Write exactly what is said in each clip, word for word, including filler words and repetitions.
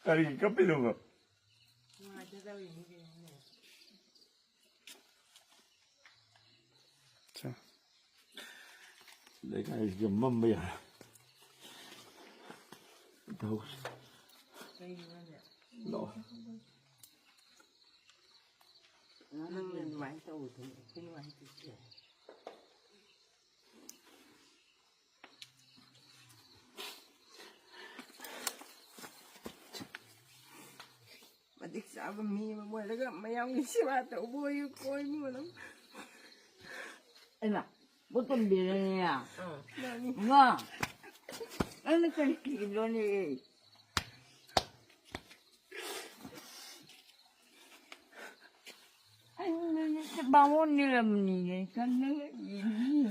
ꯀꯔꯤ ꯀꯞꯄꯤꯅꯣꯕ? ꯅꯨꯡꯉꯥꯏꯇꯗꯧꯔꯤꯅꯤ ꯀꯩꯅꯣꯅꯦ꯫ ꯁꯦ꯫ ꯂꯩꯀꯥꯏꯁꯤꯗ ꯃꯝꯕ ꯌꯥꯔꯦ꯫ ꯇꯧ꯫ ꯀꯩꯒꯤꯅꯣꯅꯦ? ꯂꯥꯛꯑꯣ꯫ ꯅꯪꯅ ꯑꯗꯨꯃꯥꯏꯅ ꯇꯧꯕꯗꯨꯅꯦ ꯑꯩꯈꯣꯏ ꯅꯨꯡꯉꯥꯏꯇ꯭ꯔꯤꯁꯦ꯫ ꯃꯇꯤꯛ ꯆꯥꯕ ꯃꯤ ꯑꯃ ꯑꯣꯏꯔꯒ ꯃꯌꯥꯝꯒꯤ ꯁꯦꯕꯥ ꯇꯧꯕ ꯑꯣꯏꯌꯨꯀꯣ ꯏꯃꯨꯡ ꯃꯅꯨꯡ꯫ ꯑꯩꯅ ꯄꯣꯠ ꯇꯝꯕꯤꯔꯅꯤꯅꯦ꯫ ꯃꯥꯅꯤ꯫ ꯏꯃꯥ, ꯅꯪꯅ ꯀꯔꯤ ꯀꯤꯔꯤꯅꯣꯅꯦ? ꯑꯩ ꯅꯪꯁꯦ ꯕꯥꯃꯣꯟ ꯅꯤꯔꯝꯅꯤꯅꯦ, ꯀꯟꯅꯒ ꯌꯦꯡꯉꯤ꯫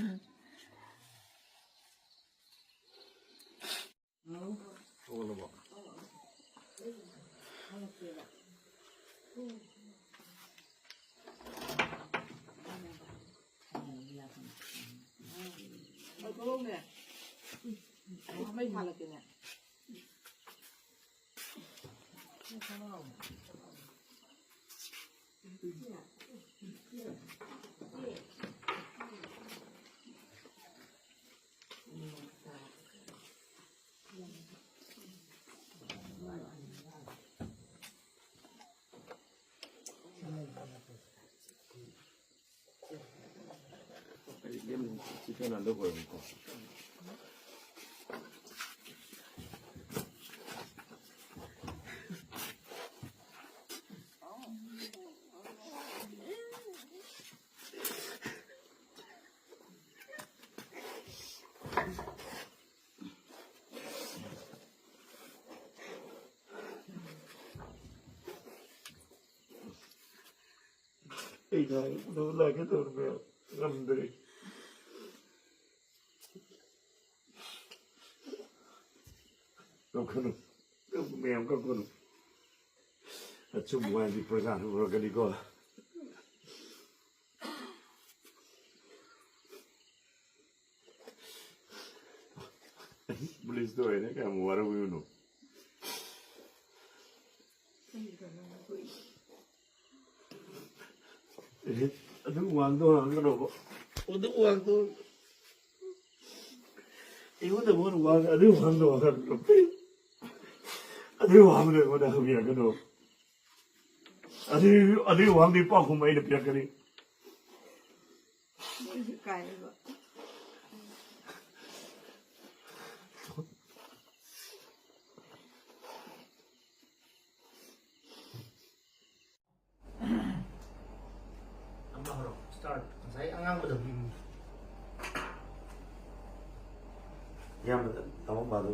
ꯍꯧꯒꯠꯂꯕꯣ? ꯃꯩ ꯊꯥꯜꯂꯛꯀꯦꯅꯦ꯫ ꯑꯩ ꯌꯥꯝ ꯆꯤꯛꯄ ꯅꯥꯟꯗꯕ ꯑꯣꯏꯕꯀꯣ꯫ ꯑꯩ ꯂꯥꯏ ꯎꯅꯕ ꯂꯥꯛꯀꯦ ꯇꯧꯔꯝꯃꯦ, ꯉꯝꯗ꯭ꯔꯦ꯫ ꯀꯞꯀꯅꯨ, ꯃꯌꯥꯝ ꯀꯞꯀꯅꯨ꯫ ꯑꯆꯨꯝꯕ ꯍꯥꯏꯗꯤ ꯄ꯭ꯔꯖꯥꯅ ꯎꯔꯛꯀꯅꯤꯀꯣ꯫ ꯄꯨꯂꯤꯁꯇ ꯑꯣꯏꯔꯦ, ꯀꯌꯥꯝ ꯋꯥꯔꯧꯕꯤꯕꯅꯣ? ꯑꯗꯨ ꯋꯥꯡꯗꯣ ꯍꯥꯡꯒꯅꯣꯕ꯫ ꯑꯗꯨ ꯋꯥꯡꯗꯣ ꯑꯩꯉꯣꯟꯗ ꯃꯣꯏꯅ ꯋꯥꯡ-, ꯑꯗꯨ ꯋꯥꯡꯗꯣ ꯍꯥꯡꯒꯅꯣ꯫ ꯑꯗꯨ ꯋꯥꯡꯗꯣ ꯑꯩꯉꯣꯟꯗ ꯍꯪꯕꯤꯔꯛꯀꯅꯣ꯫ ꯑꯗꯨ, ꯑꯗꯨ ꯋꯥꯡꯗꯣ ꯄꯥꯎꯈꯨꯝ ꯑꯩꯅ ꯄꯤꯔꯛꯀꯅꯤ꯫ ꯃꯣꯏꯁꯨ ꯀꯥꯏꯕ꯫ ꯑꯃ ꯍꯧꯔꯣ꯫ Start꯫ ꯉꯁꯥꯏ ꯑꯉꯥꯡꯕꯗꯣ꯫ ꯎꯝ꯫ ꯏꯌꯥꯝꯕꯗ ꯇꯥꯃꯣ ꯃꯥꯗꯨ꯫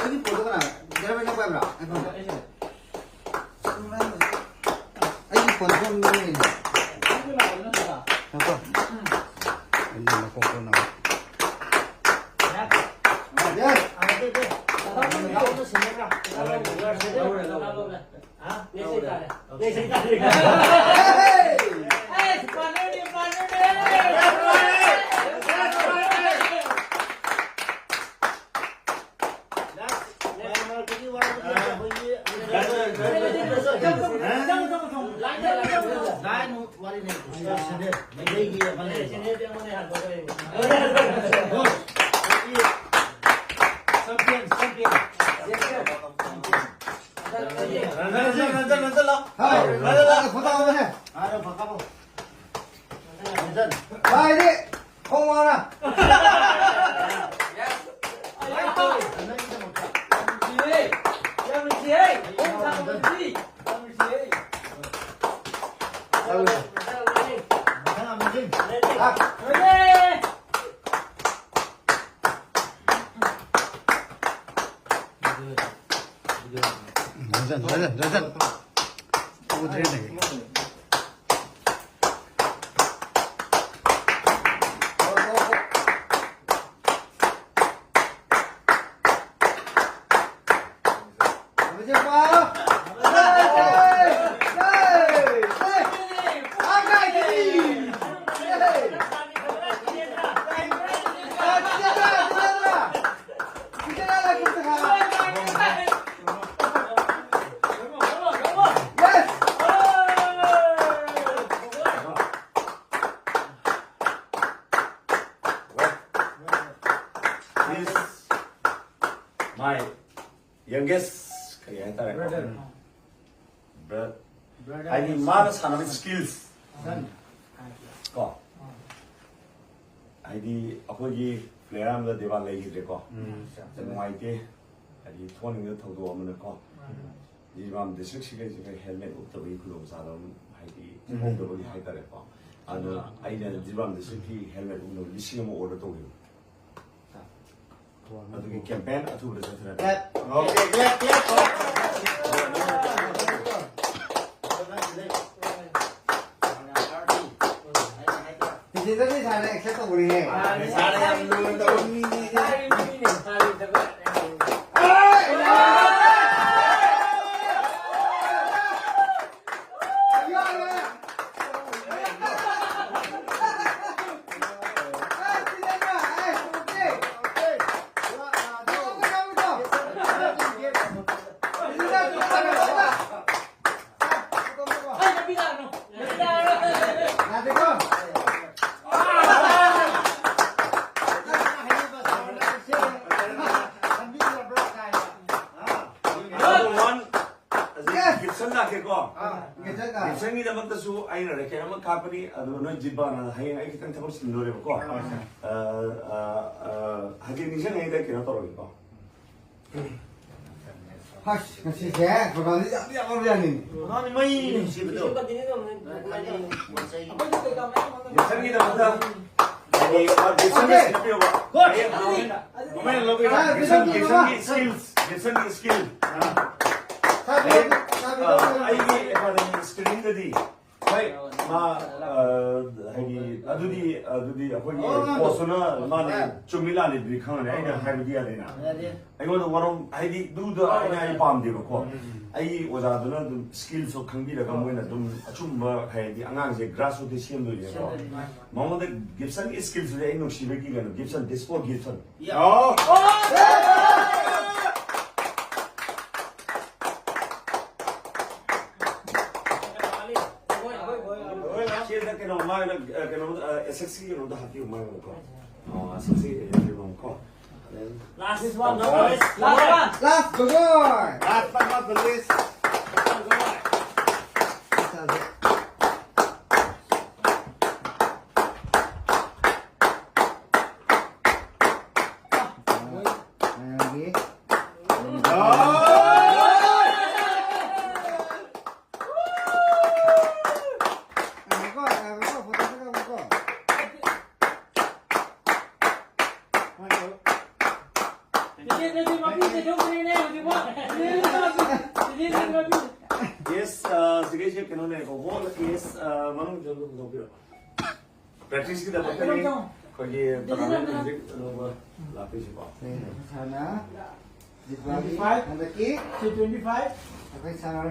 ꯑꯩꯒꯤ ꯐꯣꯟꯗꯣ ꯀꯅꯥ? ꯗ꯭ꯔꯥꯏꯚꯔ ꯅꯪ ꯄꯥꯏꯕ꯭ꯔꯣ? ꯑꯩꯒꯤ ꯐꯣꯟ ꯁꯣꯝꯗ ꯂꯩꯅꯦ꯫ ꯉꯥꯏꯈꯣ꯫ ꯑꯩꯅ ꯃꯀꯣꯛꯇꯣ ꯅꯪ꯫ ꯍꯥꯏꯗꯤ ꯈꯣꯡ ꯋꯥꯅ꯫ ꯎꯗ꯭ꯔꯦꯅꯦ꯫ Is my youngest, ꯀꯔꯤ ꯍꯥꯏꯇꯥꯔꯦ? Brother. Bro-, brother. ꯍꯥꯏꯗꯤ ꯃꯥꯅ ꯁꯥꯟꯅꯕ skills. Son. ꯀꯣ? ꯍꯥꯏꯗꯤ ꯑꯩꯈꯣꯏꯒꯤ player ꯑꯃꯗ ꯗꯦꯕꯥ ꯂꯩꯈꯤꯗ꯭ꯔꯦꯀꯣ? ꯎꯝ꯫ ꯌꯥꯝ ꯅꯨꯡꯉꯥꯏꯇꯦ꯫ ꯍꯥꯏꯗꯤ ꯊꯣꯛꯍꯟꯅꯤꯡꯗꯕ ꯊꯧꯗꯣꯛ ꯑꯃꯅꯀꯣ꯫ ꯎꯝ꯫ ꯖꯤꯔꯤꯕꯥꯝ district ꯁꯤꯒꯩꯁꯤꯒ helmet ꯎꯞꯇꯕꯒꯤ ꯈꯨꯗꯣꯡꯆꯥꯗꯕ ꯑꯃ ꯍꯥꯏꯗꯤ ꯎꯝ꯫ ꯎꯞꯍꯧꯗꯕꯒꯤ ꯍꯥꯏꯇꯥꯔꯦꯀꯣ꯫ ꯑꯗꯨꯅ ꯑꯩꯅ ꯖꯤꯔꯤꯕꯥꯝ district ꯀꯤ helmet ꯎꯞꯅꯕ ꯂꯤꯁꯤꯡ ꯑꯃ order ꯇꯧꯈꯤꯕ꯫ ꯑꯗꯨꯒꯤ campaign ꯑꯊꯨꯕꯗ ꯆꯠꯊꯔꯛꯀꯦ꯫ Clap. Okay, clap, clap, clap. ꯇꯤꯀꯦꯠꯇꯗꯤ ꯁꯥꯔꯅ accept ꯇꯧꯕꯅꯤꯍꯦ꯫ ꯁꯥꯔꯅ ꯌꯥꯝ ꯂꯨꯅ ꯇꯧꯕ ꯃꯤꯅꯤꯍꯦ꯫ Number one, ꯍꯧꯖꯤꯛ Yes. ꯒꯤꯞꯁꯟ ꯂꯥꯛꯀꯦꯀꯣ꯫ ꯑꯥ, ꯒꯤꯞꯁꯟ ꯂꯥꯛ꯫ ꯒꯤꯞꯁꯟꯒꯤꯗꯃꯛꯇꯁꯨ ꯑꯩꯅ racket ꯑꯃ ꯀꯥꯞꯄꯅꯤ, ꯑꯗꯨꯒ ꯅꯣꯏ ꯖꯤꯠꯕꯥꯅ ꯍꯌꯦꯡ ꯑꯩ ꯈꯤꯇꯪ ꯊꯕꯛ ꯆꯤꯟꯗꯣꯔꯦꯕꯀꯣ꯫ ꯑꯥ, ꯁꯥꯔ꯫ ꯑ, ꯑ, ꯑ, ꯍꯧꯖꯤꯛ ꯅꯤꯡꯁꯤꯡꯉꯩꯗ ꯀꯩꯅꯣ ꯇꯧꯔꯒꯦꯀꯣ꯫ ꯐꯥꯔꯁ ꯉꯁꯤꯁꯦ ꯄ꯭ꯔꯣꯒ꯭ꯔꯥꯝꯁꯦ ꯌꯥꯝ ꯌꯥꯝ ꯌꯥꯝ ꯌꯥꯅꯤꯡꯉꯤ꯫ ꯃꯍꯥꯅꯤ ꯃꯩ ꯅꯨꯡꯁꯤꯕꯗꯣ꯫ ꯒꯤꯞꯁꯟꯒꯤꯗꯃꯛꯇ꯫ ꯒꯤꯞꯁꯟꯒꯤ ꯁ꯭ꯀꯤꯜꯁ꯫ ꯒꯤꯞꯁꯟꯒꯤ ꯁ꯭ꯀꯤꯜ꯫ ꯑꯩꯒꯤ ꯑꯦꯀꯥꯗꯃꯤ ꯁ꯭ꯀ꯭ꯔꯤꯟꯗꯗꯤ ꯍꯣꯏ, ꯃꯥ, ꯑ, ꯍꯥꯏꯗꯤ, ꯑꯗꯨꯗꯤ, ꯑꯗꯨꯗꯤ ꯑꯩꯈꯣꯏꯒꯤ ꯀꯣꯆꯇꯨꯅ ꯃꯥꯅ ꯆꯨꯝꯃꯤ ꯂꯥꯜꯂꯤꯗꯨꯗꯤ ꯈꯪꯉꯅꯤ, ꯑꯩꯅ ꯍꯥꯏꯕꯗꯤ ꯌꯥꯗꯦꯅ꯫ ꯑꯩꯉꯣꯟꯗ ꯋꯥꯔꯧ-, ꯍꯥꯏꯗꯤ, ꯑꯗꯨꯗ ꯑꯩꯅ, ꯑꯩ ꯄꯥꯝꯗꯦꯕꯀꯣ꯫ ꯑꯩꯒꯤ ꯑꯣꯖꯥꯗꯨꯅ ꯑꯗꯨꯝ ꯁ꯭ꯀꯤꯜꯁꯨ ꯈꯪꯕꯤꯔꯒ ꯃꯣꯏꯅ ꯑꯗꯨꯝ ꯑꯆꯨꯝꯕ, ꯍꯥꯏꯗꯤ, ꯑꯉꯥꯡꯁꯦ ꯒ꯭ꯔꯥꯁ ꯔꯨꯠꯇꯒꯤ ꯁꯦꯝꯗꯣꯏꯅꯦꯀꯣ꯫ ꯃꯉꯣꯟꯗ ꯒꯤꯞꯁꯟꯒꯤ ꯁ꯭ꯀꯤꯜꯁꯤꯗꯤ ꯑꯩ ꯅꯨꯡꯁꯤꯕꯒꯤ ꯀꯩꯅꯣ, ꯒꯤꯞꯁꯟ, this for ꯒꯤꯞꯁꯟ꯫ ꯁꯤꯗ ꯀꯩꯅꯣ, ꯃꯥꯒꯤꯗ, ꯑ, ꯀꯩꯅꯣ, ꯑ, ꯑꯦꯁ ꯑꯦꯁ ꯁꯤ ꯀꯩꯅꯣꯗ ꯍꯥꯞꯄꯤꯌꯨ, ꯃꯥꯒꯤꯗꯀꯣ꯫ ꯑꯣ, ꯑꯦꯁ S C ꯀꯩꯅꯣꯗꯀꯣ꯫ Last one, last one. Last one. Last, Gogoi. Last but not the least. ꯃꯌꯥꯝꯒꯤ ꯉꯥꯏꯈꯣꯀꯣ, ꯉꯥꯏꯈꯣꯀꯣ, ꯐꯣꯇꯣ ꯈꯔ ꯀꯥꯞꯄꯨꯀꯣ꯫ ꯆꯦꯆꯦ, ꯆꯦꯆꯦ, ꯃꯄꯤ ꯆꯦꯟꯊꯣꯛꯈ꯭ꯔꯦꯅꯦ ꯍꯧꯖꯤꯛꯃꯛ꯫ ꯆꯦꯆꯦ, ꯆꯦꯆꯦ, ꯃꯄꯤ꯫ Yes, ꯑ, ꯁꯤꯒꯩꯁꯦ ꯀꯩꯅꯣꯅꯦꯀꯣ, ꯍꯣꯜ ꯀꯦꯁ, ꯑ, ꯃꯅꯨꯡ ꯆꯪꯕ ꯄꯨꯊꯣꯛꯄꯤꯔꯣ꯫ ꯄ꯭ꯔꯦꯛꯇꯤꯁꯀꯤꯗꯃꯛꯇꯅꯤ ꯑꯩꯈꯣꯏꯒꯤ ꯇꯣꯔꯅꯥꯃꯦꯟ ꯍꯧꯖꯤꯛ ꯑꯅꯧꯕ ꯂꯥꯛꯄꯤꯁꯤꯀꯣ꯫ ꯁꯥꯔꯅ ꯖꯤꯕꯥꯒꯤ ꯍꯟꯗꯛꯀꯤ ꯁꯤ twenty five꯫ ꯑꯩꯈꯣꯏ ꯁꯥꯔ,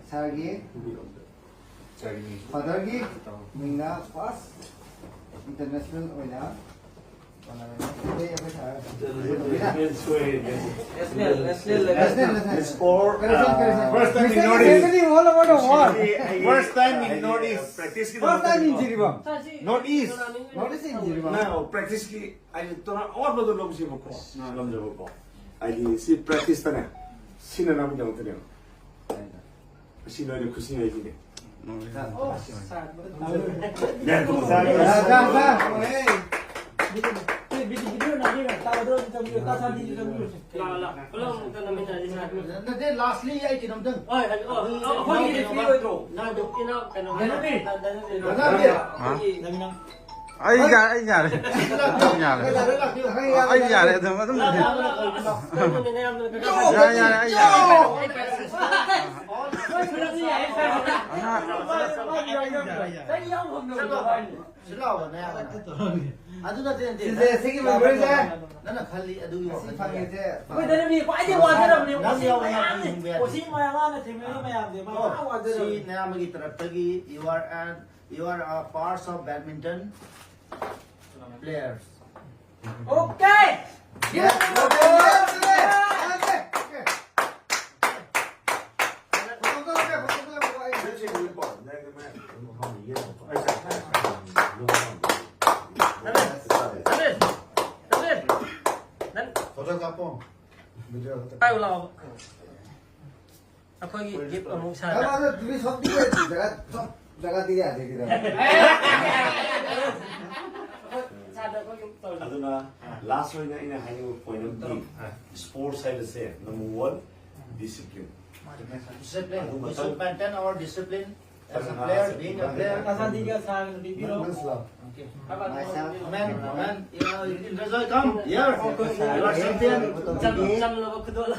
ꯁꯥꯔꯒꯤ, ꯐꯥꯗꯔꯒꯤ ꯃꯤꯡꯅ ꯐꯥꯔꯁ ꯏꯟꯇꯔꯅꯦꯁꯅꯦꯜ ꯑꯣꯏꯅ ꯇꯣꯔꯅꯥꯃꯦꯟ ꯑꯃ ꯑꯩꯈꯣꯏ ꯁꯥꯔ National, national level. National, national. It's for, correction, correction. First time in Mister Northeast. All over the world. First time in Northeast. First time in Jiribam. Northeast. Northeast in Jiribam. ꯄ꯭ꯔꯦꯛꯇꯤꯁꯀꯤ ꯑꯩ tournament ꯑꯋꯥꯠꯄꯗꯣ ꯂꯧꯁꯦꯕꯀꯣ꯫ ꯉꯝꯖꯕꯀꯣ꯫ ꯍꯥꯏꯗꯤ ꯁꯤ ꯄ꯭ꯔꯦꯛꯇꯤꯁꯇꯅꯦ, ꯁꯤꯟꯅꯅꯕꯒꯤꯗꯃꯛꯇꯅꯦꯕ꯫ ꯑꯁꯤ ꯅꯣꯏꯅ ꯈꯨꯠꯁꯤꯟ ꯍꯥꯏꯁꯤꯅꯦ꯫ ꯁꯥꯔ, ꯁꯥꯔ, ꯁꯥꯔ, ꯁꯥꯔ, ꯁꯥꯔ, ꯁꯥꯔ, ꯁꯥꯔ, ꯁꯥꯔ, ꯁꯥꯔ, ꯁꯥꯔ, video ꯅꯝꯕꯤꯔꯣ, ꯇꯥꯕꯗꯣ ꯑꯗꯨꯝ ꯆꯪꯕꯤꯌꯣ, ꯇꯥ ꯁꯥꯟꯇꯤꯁꯨ ꯆꯪꯕꯤꯔꯣ꯫ ꯂꯥꯛꯑꯣ, ꯂꯥꯛꯑꯣ꯫ ꯄꯨꯂꯞ ꯑꯃꯨꯛꯇ ꯅꯝꯃꯤꯟꯅꯔꯁꯤ, ꯁꯥꯔ꯫ ꯅꯠꯇꯦ, ꯂꯥꯁꯂꯤ ꯑꯩ ꯀꯩꯅꯣꯝꯇꯪ꯫ ꯍꯣꯏ, ꯍꯣꯏ, ꯍꯣꯏ꯫ ꯑꯩꯈꯣꯏꯒꯤ ꯑꯩꯈꯣꯏꯒꯤꯗꯤ ꯀꯩꯅꯣ ꯐ꯭ꯔꯤ ꯑꯣꯏꯗ꯭ꯔꯣ? ꯅꯪ ꯏꯅꯥꯎ ꯀꯩꯅꯣ꯫ ꯙꯅꯕꯤꯔ꯫ ꯙꯅꯕꯤꯔ꯫ ꯙꯅꯕꯤꯔ꯫ ꯑꯩꯈꯣꯏꯒꯤ ꯑꯩ ꯌꯥꯔꯦ, ꯑꯩ ꯌꯥꯔꯦ꯫ ꯑꯩ ꯌꯥꯔꯦ꯫ ꯑꯩ ꯌꯥꯔꯦ, ꯑꯗꯨꯝ, ꯑꯗꯨꯝ ꯌꯥꯔꯦ꯫ ꯌꯥꯔꯦ, ꯌꯥꯔꯦ, ꯑꯩ ꯌꯥꯔꯦ꯫ ꯑꯩ ꯌꯥꯔꯦ꯫ ꯑꯉꯥꯡ ꯁꯤ ꯂꯥꯛꯑꯣꯕ, ꯅꯌꯥꯝꯕꯅ꯫ ꯑꯗꯨ ꯅꯠꯇꯦ, ꯅꯠꯇꯦ꯫ ꯁꯤꯁꯦ, ꯁꯤꯒꯤ memoryꯁꯦ꯫ ꯅꯪꯅ ꯈꯜꯂꯤ ꯑꯗꯨꯒꯤ ꯁꯤ ꯋꯥꯈꯜꯗ꯫ ꯐꯪꯉꯤꯁꯦ꯫ ꯑꯩꯈꯣꯏ ꯙꯅꯕꯤ ꯈ꯭ꯋꯥꯏꯗꯒꯤ ꯋꯥꯖꯔꯕꯅꯦ꯫ ꯅꯪ ꯀꯣꯆꯤ ꯌꯥꯎꯕ ꯃꯌꯥꯝꯅ ꯃꯌꯥꯝꯅꯦ꯫ ꯍꯤꯡꯕ ꯌꯥꯗꯦ꯫ ꯀꯣꯆꯤ ꯃꯌꯥꯝ ꯃꯥꯅ ꯊꯦꯡꯅꯔꯤꯕ ꯃꯌꯥꯝꯁꯦ ꯃꯥ ꯑꯣ, ꯄꯨꯔꯥ ꯋꯥꯖꯔꯕꯅꯦ꯫ ꯁꯤ ꯅꯌꯥꯝꯕꯒꯤ ꯇꯔꯞꯇꯒꯤ you are an, you are a parts of badminton players. Okay. Yes, okay, yes, yes, yes. ꯅꯪ ꯐꯣꯇꯣ ꯀꯥꯞꯄꯣ꯫ ꯚꯤꯗꯤꯑꯣ ꯈꯛꯇ꯫ ꯄꯥꯏꯌꯨ ꯂꯥꯛꯑꯣ꯫ ꯑꯩꯈꯣꯏꯒꯤ ꯒꯤꯐ ꯑꯃꯨꯛ ꯁꯥꯔ꯫ ꯀꯅꯥꯅꯣ ꯇꯨꯃꯤ ꯁꯣꯝꯗꯤ ꯖꯒꯥ, ꯁꯣꯝ ꯖꯒꯥꯗꯤ ꯌꯥꯗꯦ ꯀꯩꯗꯧꯔꯦ? ꯑꯗꯨꯅ ꯂꯥꯁ ꯑꯣꯏꯅ ꯑꯩꯅ ꯍꯥꯏꯅꯤꯡꯕ ꯄꯣꯏꯟ ꯑꯃꯗꯤ, ꯁ꯭ꯄꯣꯔꯠꯁ ꯍꯥꯏꯕꯁꯦ number one, discipline. Discipline. We should maintain our discipline as a player, being a player. ꯑꯁꯥꯗꯤꯒ ꯁꯥꯔꯒ ꯄꯤꯕꯤꯔꯣ꯫ Okay. Myself. Amen. Amen. You know, you can enjoy. Come here. You are champion. ꯆꯝ-, ꯆꯝꯂꯕ ꯈꯨꯗꯣꯜ꯫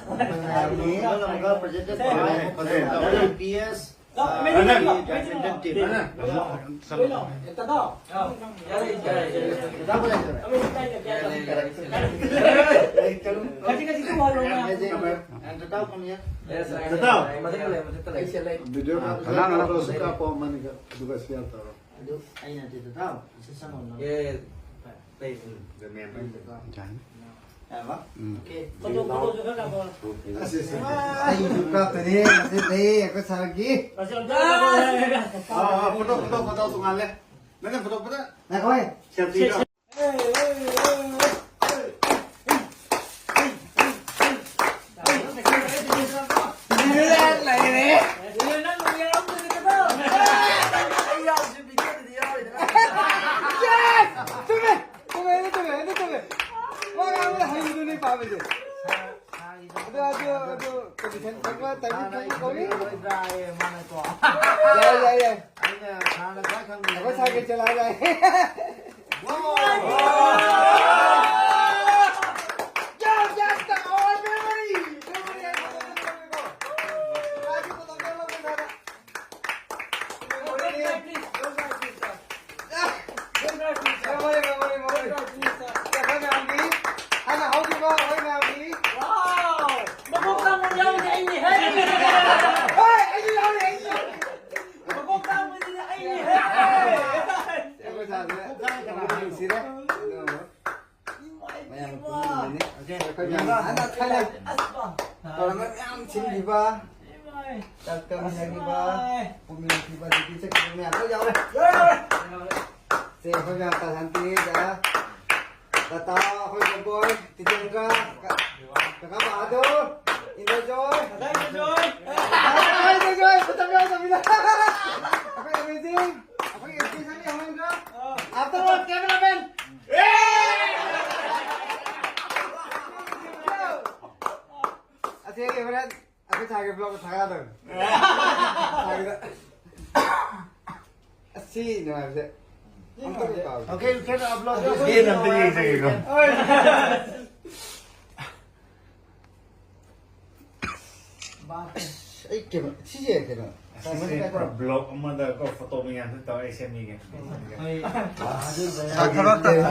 ꯈꯨꯗꯣꯜ ꯑꯃꯒ presented by P S. Video ꯀꯥꯞꯄꯁꯨ ꯀꯥꯞꯄꯣ, ꯑꯃꯅꯤꯒ, ꯑꯗꯨꯒ share ꯇꯧꯔꯣ꯫ ꯑꯗꯨ ꯑꯩꯅ ꯑꯗꯨꯗ ꯇꯥꯎ, ꯁꯤ ꯆꯪꯉꯣ ꯅꯪ꯫ ꯌꯥꯅꯤ꯫ ꯌꯥꯔꯕ? ꯎꯝ꯫ Okay. ꯐꯣꯇꯣ, ꯐꯣꯇꯣꯁꯨ ꯈꯔ ꯀꯥꯞꯄꯣ꯫ ꯑꯁ, ꯑꯁ, ꯑꯁ꯫ ꯑꯩꯁꯨ ꯀꯥꯞꯇꯣꯏꯅꯦ, ꯉꯁꯤꯗꯤ ꯑꯩꯈꯣꯏ ꯁꯥꯔꯒꯤ꯫ ꯑꯁ, ꯑꯝꯇ ꯀꯥꯞꯄꯣ꯫ ꯑꯥ, ꯑꯥ, ꯐꯣꯇꯣ, ꯐꯣꯇꯣ, ꯐꯣꯇꯣ ꯇꯣꯉꯥꯜꯂꯦ꯫ ꯅꯪꯅ ꯐꯣꯇꯣ ꯐꯖ-, ꯉꯥꯏꯈꯣ, ꯍꯦ꯫ ꯁꯦꯜꯐꯤꯗꯣ꯫ ꯂꯩꯔꯦ꯫ ꯆꯨꯝꯃꯦ! ꯆꯨꯝꯃꯦ! ꯑꯗꯨ ꯆꯨꯝꯃꯦ! ꯑꯗꯨ ꯆꯨꯝꯃꯦ! ꯌꯥꯏ, ꯌꯥꯏ꯫ ꯑꯩꯅ ꯁꯥꯔꯅ ꯈ꯭ꯋꯥꯏ ꯈꯪꯕ ꯑꯩꯈꯣꯏ ꯁꯥꯔꯒꯤ ꯆꯦꯂꯥ ꯌꯥꯏ꯫ Wow! Yes, yes, the our memory! Memory, memory, memory, memory. ꯃꯀꯣꯛ ꯇꯥꯡꯕ ꯌꯥꯎꯔꯤꯁꯦ ꯑꯩꯅꯦ ꯍꯦ! ꯍꯣꯏ, ꯑꯩꯁꯨ ꯌꯥꯎꯔꯤ, ꯑꯩꯁꯨ ꯌꯥꯎꯔꯤ꯫ ꯃꯀꯣꯛ ꯇꯥꯡꯕꯁꯤꯗꯤ ꯑꯩꯅꯦ ꯍꯦ! ꯅꯨꯡꯁꯤꯔꯦ꯫ ꯃꯌꯥꯝ ꯄꯨꯟꯕꯅꯤ꯫ ꯑꯩꯈꯣꯏ ꯃꯌꯥꯝ ꯍꯥꯟꯅ ꯊꯥꯏꯅ ꯇꯧꯔꯝꯕ ꯃꯌꯥꯝ ꯁꯤꯟꯈꯤꯕ, ꯆꯥꯛ ꯆꯥꯃꯤꯟꯅꯈꯤꯕ, ꯄꯨꯛꯅꯤꯡ ꯅꯨꯡꯁꯤꯕ, ꯑꯗꯒꯤ ꯆꯠꯈꯤꯕ ꯃꯌꯥꯝ ꯂꯣꯏ ꯌꯥꯎꯔꯦ꯫ ꯁꯦ, ꯑꯩꯈꯣꯏ ꯃꯌꯥꯝ ꯇꯥꯁꯟ ꯄꯤꯔꯤꯗ꯫ ꯇꯥꯇꯥ, ꯑꯩꯈꯣꯏ ꯕꯣꯕꯣꯏ, ꯇꯤꯇꯦꯟꯗ꯭ꯔ, ꯀ-, ꯀꯀꯥ ꯕꯍꯥꯗꯨꯔ, ꯏꯟꯗ꯭ꯔꯖꯣꯏ꯫ ꯀꯀꯥ ꯏꯟꯗ꯭ꯔꯖꯣꯏ꯫ ꯀꯀꯥ ꯏꯟꯗ꯭ꯔꯖꯣꯏ, ꯃꯇꯝ ꯌꯥꯎꯗꯕꯤꯗ꯫ ꯑꯩꯈꯣꯏ ꯑꯃꯦꯖꯤꯡ, ꯑꯩꯈꯣꯏ ꯑꯦꯁ ꯀꯦ ꯁꯅꯤ ꯍꯣꯏꯅ꯫ ꯑꯥ꯫ After all, cameraman. ꯑꯁꯤ ꯑꯩ ꯍꯣꯔꯦꯟ ꯑꯩꯈꯣꯏ ꯁꯥꯔꯒꯤ vlog ꯊꯥꯒꯠꯂꯗꯕꯅꯤ꯫ ꯁꯥꯔꯒꯤꯗ꯫ ꯑꯁꯤ ꯅꯨꯡꯉꯥꯏꯕꯁꯦ꯫ ꯑꯝꯇ ꯇꯧ꯫ Okay, you can upload. ꯑꯗꯨ ꯁꯤꯅ ꯑꯝꯇ ꯌꯦꯡꯖꯒꯦꯀꯣ꯫ ꯍꯣꯏ꯫ ꯑꯁ, ꯑꯩ ꯀꯩꯅꯣ, ꯁꯤꯁꯦ ꯀꯩꯅꯣ? ꯑꯁꯤꯁꯦ ꯄꯨꯔꯥ vlog ꯑꯃꯗ ꯀꯣ, photo ꯃꯌꯥꯝꯁꯦ ꯇꯧꯔ ꯑꯩ ꯁꯦꯝꯕꯤꯒꯦ꯫ ꯍꯣꯏ꯫ ꯊꯕꯛ ꯇꯧꯔ꯫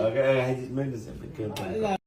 Okay, I just made this epic.